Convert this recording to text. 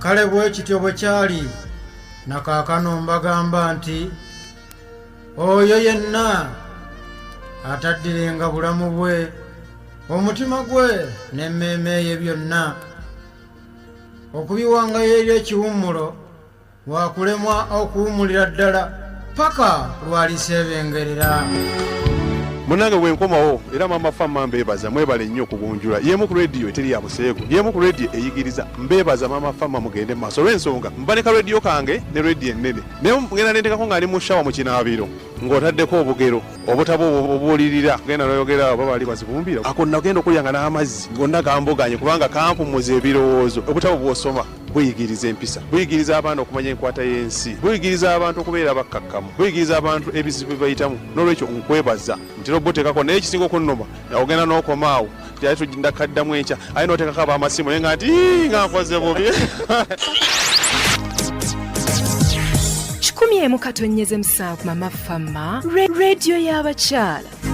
Kale bwe kityo bwe kyali na kaakano mbagamba nti oyo yenna ataddirenga bulamu bwe omutima gwe n'emmeeme ye byonna okubiwangayo eri ekiwummulo wakulemwa okuwumulira ddala paka lwaliseebengerera. Munange bwenkomawo era maama Fama mbebaza mwebale nnyo okugunjula yemu ku radio eteri ya buseegu yemu ku radio eyigiriza mbebaza maama Fama mugende maaso olw'ensonga mba ne ka radio kange ne radio ennene naye ngenda nentekako nga ndi mu shawa mu kinaabiro ng'otaddeko obugero obutabo obubuulirira genda noyogera oba bali bazibumbira ako nagenda okulya nga n'amazzi gonna gamboganye kubanga kampumuza ebirowoozo obutabo bw'osoma Buyigiriza empisa, buyigiriza abaana okumanya enkwata y'ensi, buyigiriza abantu okubeera abakkakkamu, buyigiriza abantu ebizibu bye bayitamu. N'olwekyo nkwebaza ntera obuteekako naye ekisinga okunnuma ogenda n'okoma awo nti ate tugenda kaddamu enkya aye n'oteekako ab'amasimu naye nga nti nga nkoze bubi. 101.7 Mama Fama, rediyo y'abakyala.